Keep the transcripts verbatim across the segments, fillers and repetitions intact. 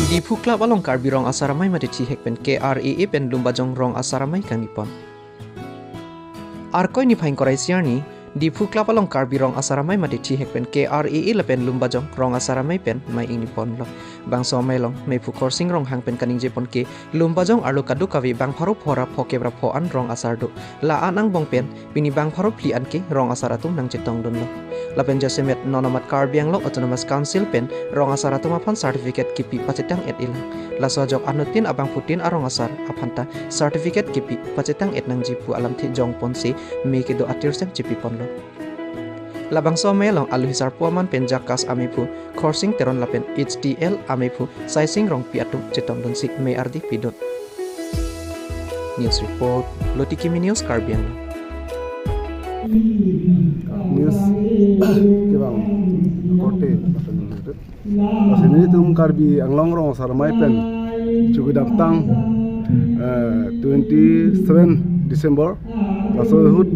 Diphu Club along Karbi Rong Asar Amei mate thihek pen K R A A pen Lumbajong Rong Asar Amei kangni pon. Arkoi niphai ingkoi ra isi arni, Diphu Club along Karbi Rong Asar Amei mate thihek pen K R A A lapen Lumbajong Rong Asar Amei pen mei ingni ponlo. Bangso amei along meiphu Khorsing Ronghang pen kaningje pon ke Lumbajong arlo kadokave bang pharo pho ra phokep ra pho an rong asar do. La-an angbong pen pini bang pharo phli an ke rong asar atum nangchetongdunlo. Lapen jasemet non amat Karbi Anglong Autonomous Council pen rong asar atum aphan certificate kipi pachetang-et-ilang. Laso ajok anuttin abangphutin arong asar aphanta certificate kipi pachetang-et nangji pu alamthe jongponsi mei kedo atirsem chipi ponlo. Labangso amei along aluhi sarpo aman pen JACAS ameiphu Khorsing Teron lapen H T L ameiphu Saising Rongpi atum chetongdunsi mei ardi pidun. News report, Lotiki Mini News, Karbi Anglong. News kevang korte. Lasi nelitum Karbi Anglong Rong Asar Amei pen chukidamtang, eh, twenty seven December. Laso ahut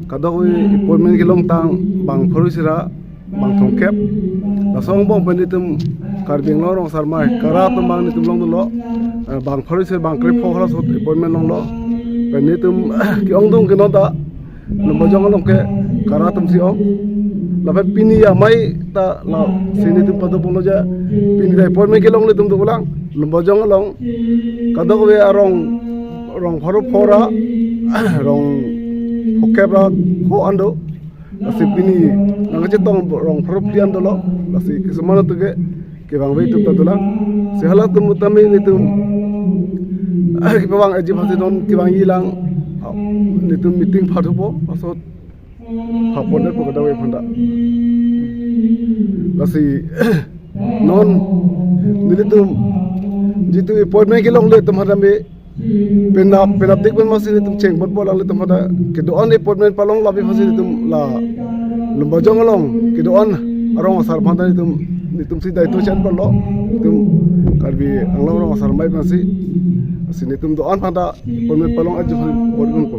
kadokave appointment kelongtang bang pharo isi ra bang thomkep. Laso angbong pen nelitum Karbi Anglong Rong Asar Amei kara atum bang nelitum longdunlo. Eh, bang pharo isi ra bang krepho halaso ahut appointment longlo. Pen nelitum ke-ongdung ke non ta Lumbajong along ke kara atum si ong. Lapen pini amei ta lasi nelitum pado ponlo ja. Pini ta appointment kelong nelitum dolang. Lumbajong along kadokave arong rong pharo pho ra rong phokep ra pho an do. Lasi pini nangchetong rong pharo phli an dolo. Lasi kisuman atum ke kevang ave atum ta dolang. Si halatum tame nelitum kevang aji phasi non kevangjilang. Nelitum meeting phathupo, laso pha pon-et po kadokave aphanta. Lasi non nelitum jitu appointment kelongle atum aphan tame penap penapdik pen masi nelitum cheng bot bot alanglitum aphanta kedo-an appointment palong labi masi nelitum la Lumbajong along kedo-an arong asar aphanta nelitum, nelitum si daito chan ponlo. Nelitum Karbi Anglong Rong Asar Amei pensi, si nelitum do-an aphanta appointment palong aji aphan bor-iponpo.